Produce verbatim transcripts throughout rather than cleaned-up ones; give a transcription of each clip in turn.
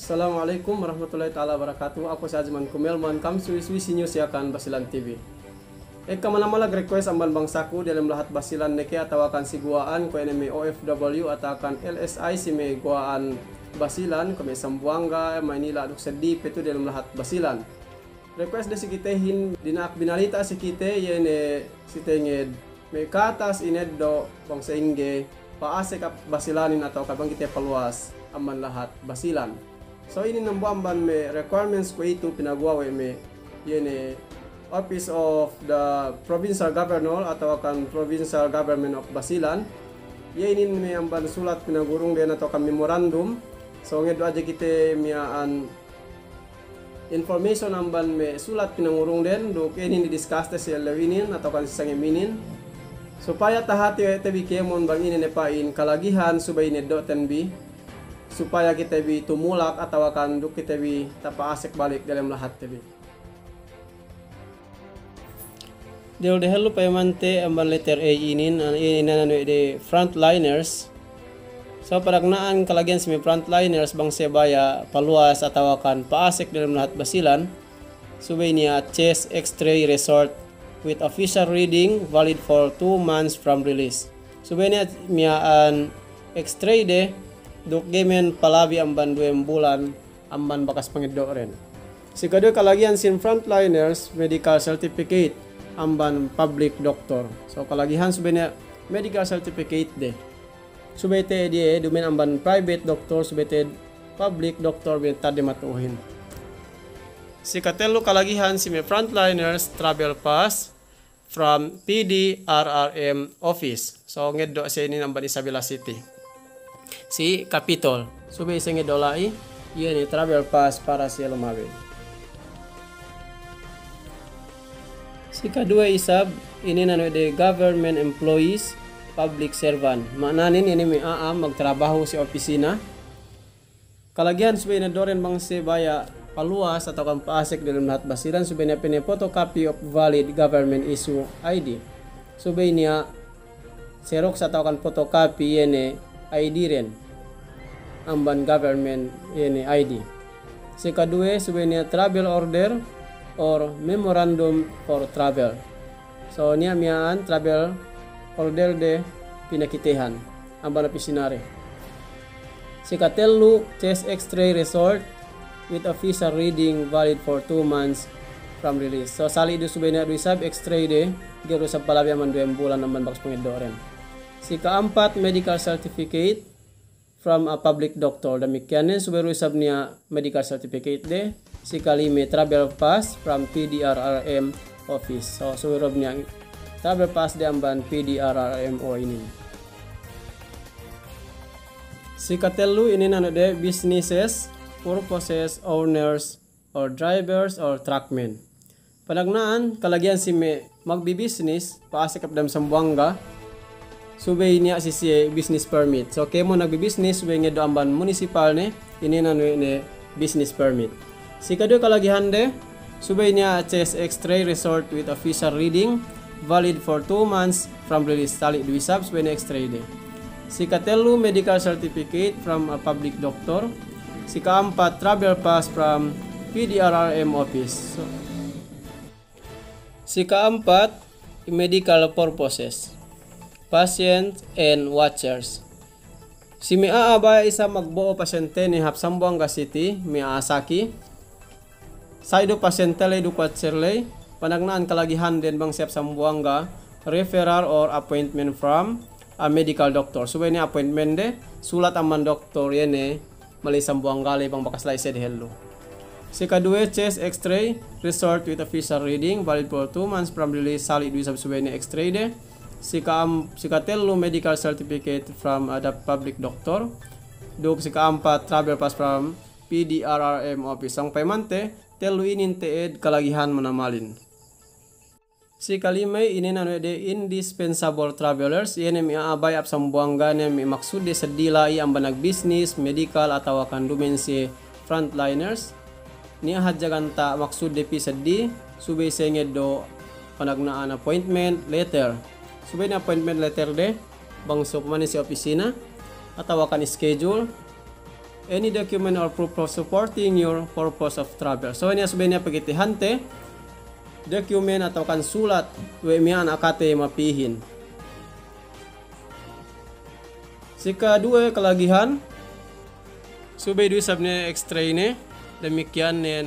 Assalamu alaikum warahmatullahi ta'ala wabarakatuh. Aku si Aziman Kumelman, kam suwi-suwi si News Yakan Basilan T V. Ekka manamal request amban bangsaku diyalem lahat Basilan ne ke atawakan si guwa'an kuwe' ne me' O F W atawakan L S I si me' guwa'an Basilan, kuwe' me' Sambuwangga, Manila duk seddili pe tu diyalem lahat Basilan. Request de si kitehin, dina'ak binalita' si kite, iye ne si tenged me' katas ineddo' bang sa'ingge pa'asek hap Basilanin atawakan bang kite paluwas amban lahat Basilan. So inin dambuwa' amban me' requirements kuwe'itu pinaguwa' we' me' iye ne Office of the Provincial Governor atawakan Provincial Government of Basilan. Iye inin me' amban sulat pinangurungden atawakan memorandum. So ngeddo' hadja kite miya'an information amban me' sulat pinangurungden, duk inin i-discuss te si ellew inin atawakan si sangem inin. Supaya tahati we' te bi kēmon bang ine ne pa'in kalagihan subey ineddo'ten bi, supaya kite bi tumulak atawakan duk kite bi tapa'asek balik diyalem lahatte bi. Dehellu-dehellu payamante amban letter A inin, an-, inin anu we' de frontliners. So panagna'an kalagihan si me' frontliners bang siye baya' paluwas atawakan pa'asek diyalem lahat Basilan, subey niya' chest X-ray result with official reading valid for two months from release. Subey niya' miya'an X-ray de duk ga'i men palabi amban duwem bulan amban bakas pangeddo'den. Si kaduwe kalagihan sin frontliners, medical certificate amban public doctor. So kalagihan subey niya' medical certificate de. Subey te'ed iye duma'in amban private doctor, subey te'ed public doctor bi tadde matu'uhin. Si katellu kalagihan si me' frontliners, travel pass from P D R R M office. So ngeddo' siye inin amban Isabela City si Capitol. Subey siye ngeddo' la'i, iye ne travel pass para siye lumabey. Si kaduwe isab, inin anu we' de government employees, public servant. Ma'nanen inin me' a'a magtrabahu si opisina. Kalagihan subey ineddo'den bang siye baya' paluwas atawakan pa'asek diyalem lahat Basilan, subey niya' pa'inne photocopy of valid government issue I D. Subey niya' xerox atawakan photocopy iye ne I D den amban government iye ne I D. Si kaduwe subey niya' travel order or memorandum for travel. So niya' miya'an travel order de pinakitehan amban opisina de. Si katellu, chest X-ray result with official reading valid for two months from release. So sali' du subey niya' du isab X-ray de, ga'i du isab palabi amban duwem bulan amban bakas pangeddo'den. Si ka'ampat, medical certificate from a public doctor. Damikkiyan ne subey du isab niya' medical certificate de. Si kalime, travel pass from P D R R M office. So subey du niya' travel pass de amban P D R R M o inin. Si katellu inin anu de businesses, purposes, owners, or drivers, or truckmen. Panagna'an kalagihan si me' magbibisnis pa'asek hap dem Sambuwangga, subey niya' si siye business permit. So kēmon magbibisnis subey ngeddo' amban munisipal ne, inin anu we' ne business permit. Si kaduwe kalagihan de, subey niya' chest X-ray result with official reading, valid for two months from release. Sali' du isab subey niya' X-ray de. Si katellu, medical certificate from a public doctor. Si ka'ampat, travel pass from P D R R M office. So, si ka'ampat, medical purposes. Patient and watchers. Si me' a'a baya' isab magbo'o pasyentene hap Sambuwangga City, me' a'a saki. Sali' du pasyente ley duk watcher ley, panagna'an kalagihan den bang siye hap Sambuwangga, referral or appointment from a medical doctor. Subey niya' appointment de, sulat amban doktor iye ne mala'i Sambuwangga ley bang bakas la'i siye dehellu. Si kaduwe, chest X-ray result with official reading, valid for two months from release. Sali' du isab subey niya' X-ray de. Si ka'am-, si katellu, medical certificate from a public doctor. Duk si ka'ampat, travel pass from P D R R M office. Sōng payamante, tellu inin te'ed kalagihan manamalin. Si kalime, inin anu we' de indispensable travelers, iye ne me' a'a baya' hap Sambuwangga ne me' maksudde seddili la'i amban magbisnis, medical, atawakan duma'in siye frontliners. Niya' hadja ganta' maksudde pī seddili, subey siye ngeddo' panagna'an appointment letter. Subey niya' appointment letter de, bang sōng pamane si opisina, atawakan schedule, any document or proof for supporting your purpose of travel. So, ine subey niya' pakitehante, document atawakan sulat we' miya'an akate mapihin. Sikaduwe kalagihan, subey du isab ne X-ray ne, damikkiyan nen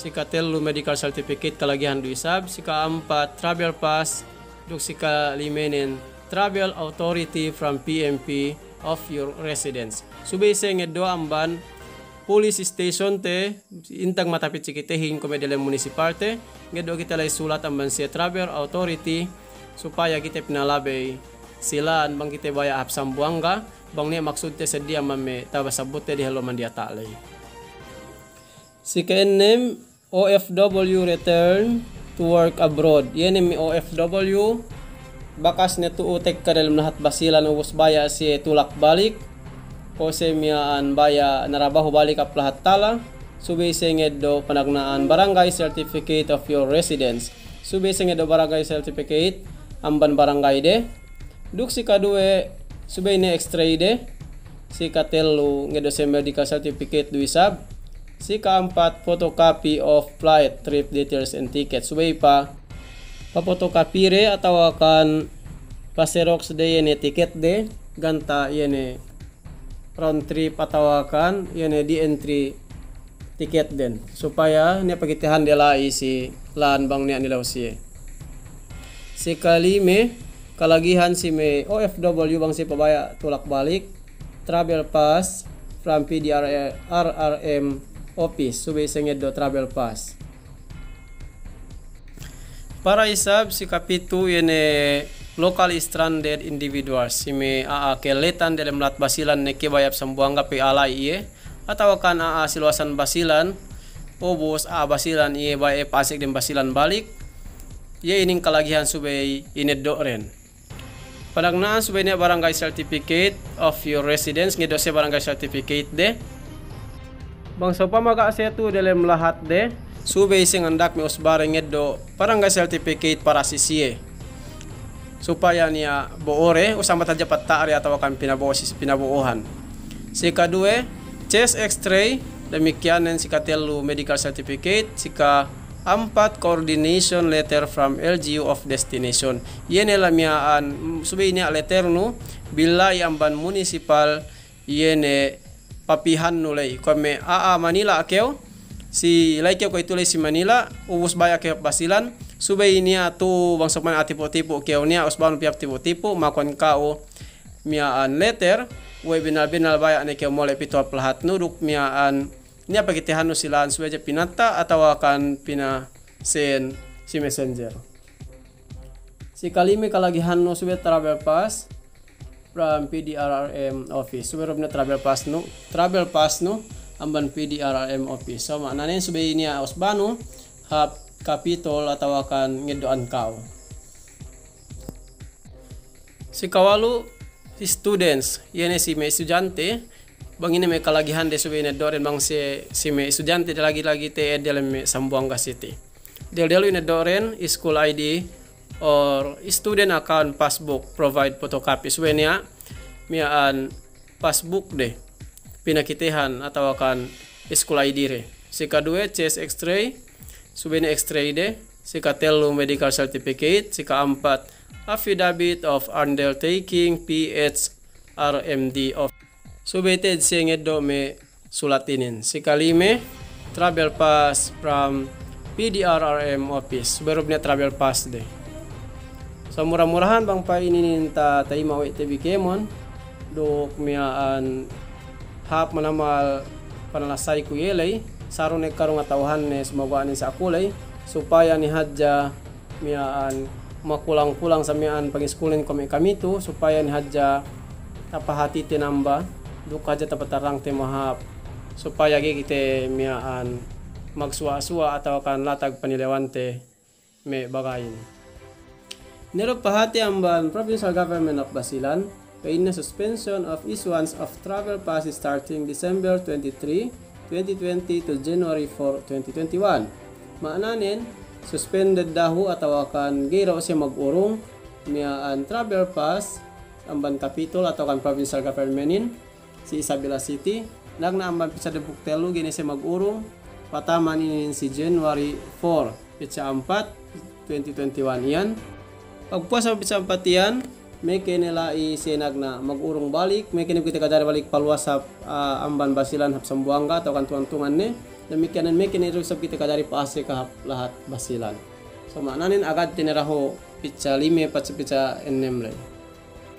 sikatellu medical certificate kalagihan du isab, sikaampat travel pass, duk sikalimenen travel authority from P M P of your residence. Subey siye ngeddo' amban police station te, intag matapit si kitehin kuwe' me' delem munisipalte, ngeddo' kite la'i sulat amban siye travel authority, supaya kite pinalabey si lān bang kite baya' hap Sambuwangga, bang niya' maksudte seddi amban me' tabasabutte dihello' mandiyata' ley. Sikaennem, O F W return to work abroad. Iye ne me' O F W, bakas ne tu'u tekka delem lahat Basilan ubus baya' siye tulak balik, kuwe' siye miya'an baya' narabahu balik hap lahat Tala, subey siye ngeddo' panagna'an barangay certificate of your residence. Subey siye ngeddo' barangay certificate amban barangay de. Duk sikaduwe, subey ne X-ray de. Sikatellu, ngeddo' siye medical certificate du isab. Sikaampat, photocopy of flight, trip details and ticket. Subey pa, pa-photocopy de atawakan pa-xerox de iye ne ticket de, ganta' iye ne round trip atawakan iye ne di-entry ticket den, supaya niya' pakitehande la'i si lān bang niya' nilew siye. Sikalime kalagihan si me' O F W bang siye pabaya' tulak balik, travel pass from P D R R M office, subey siye ngeddo' travel pass. Para isab sikapitu iye ne local stranded individuals, si me' a'a kelletan delem lahat Basilan ne ke baya' hap Sambuwangga pe alay iye, atawakan a'a si luwasan Basilan, ubus a'a Basilan iye baya' pasek dem Basilan balik, iye inin kalagihan subey ineddo' den. Panagna'an subey niya' barangay certificate of your residence, ngeddo' siye barangay certificate de. Bang sa'upama ga' siye tu'u delem lahat de, subey siye ngandak me' usba de ngeddo' barangay certificate para si siye. Supaya niya' bo'o de, usambat hadja patta' de atawakan pinabo'o si, pinabo'ohan. Sikaduwe, chest X-ray, damikkiyan nen sikatellu medical certificate, sika ampat coordination letter from L G U of destination. Iye ne la miya'an, mm, subey niya' letternu, billa'i amban munisipal, iye ne papihannu ley. Kuwe' me' a'a Manila kew, si la'i kew kuwe'itu ley si Manila, ubus baya' kew hap Basilan, subey niya' tu'u bang sa'upama a'a tipu'-tipu' kew niya', usbanu pī hap tipu'-tipu', makuwan ka'u miya'an letter, we' binal-binal baya' ne kew mole' pitu hap lahatnu duk miya'an niya' pakitehannu si lān subey hadja pinatta' atawakan pinasen si messenger. Sikalime kalagihannu subey travel pass from P D R R M office. Subey du ne travel passnu, travel passnu amban P D R R M office. So, ma'ananen subey niya' usbanu hap Capitol atawakan ngeddo'an ka'u. Sikawalu, students, iye ne si me' istudiyante, bang ine me' kalagihande subey ineddo' den bang si, si me' istudiyante de lagi-lagi te'ed delem me' Sambuwangga City. Del-delu ineddo' den, school I D or student account passbook, provide photocopy. Subey niya' miya'an passbook de, pinakitehan atawakan school I D de. Sikaduwe, chest X-ray, subey ne X-ray de. Sikatellu, medical certificate. Sikaampat, affidavit of undertaking, P H R M D of. Subey te'ed siye ngeddo' me' sulat inin. Sikalime, travel pass from P D R R M office. Subey du ne travel pass de. So, mura-murahan bang pa'ininin ta-, ta'ima we' te bi kēmon, duk miya'an hāp manamal panalasayku iye ley, saru ne karungata'uhanne sumaguwa' ne si aku ley, supaya ne hadja miya'an makulang-kulang sa miya'an pangiskulnen kuwe' me' kamitu, supaya ne hadja tapahatite namba, duk hadja tapatarangte mahāp, supaya ga'i kite miya'an magsuwa'-suwa' atawakan latag panilewante me' bagayin. Ine du pahati amban Provincial Government of Basilan, pa'inne suspension of issuance of travel pass starting December twenty-three, twenty twenty to January four, twenty twenty-one. Ma'ananen, suspended dahu' atawakan ga'i du siye magurung miya'an travel pass amban Capitol atawakan Provincial Government-in si Isabela City, Nagna' amban pizza debuk tellu ga'i ne siye magurung, pataman inin si January four, pizza ampat, twenty twenty-one iyan. Pagpuwas amban pizza ampat iyan, meke ne la'i siye nagna' magurung balik, meke ne kite kajari balik paluwas hap, ah, amban Basilan hap Sambuwangga atawa kan tungan-tungan ne, damikkiyan ne meke ne du isab kite kajari pa'ase' ka hap lahat Basilan. So ma'nanen agadte ne dahu' pizza lime, pizza, pizza ennem ley.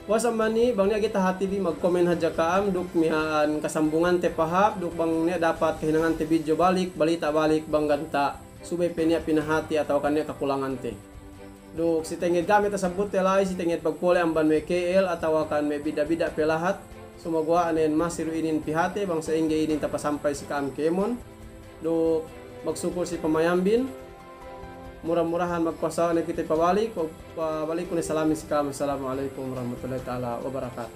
Puwas amban i, bang niya' ga'i tahatibi, magkomen hadja ka'am, duk miya'an kasambungante pahāp, duk bang niya' dapat kahinangante video balik, balita' balik, bang ganta' subey pe niya' pinahati atawa kan niya' kakulangante. Duk si tenged game tasabutte la'i, si tenged pagpole' amban me' K L atawa kan me' bidda'-bidda' pe lahat, sumaguwa' nen masi du inin pihate, bang sa'ingge inin tapasampay si ka'am kēmon. Duk magsukul si pamayambin, mura-murahan magkuwasa ne kite pabalik, pabalik ku ne salamin si ka'am. Assalamu alaikum warahmatullahi ta'ala wabarakatuh.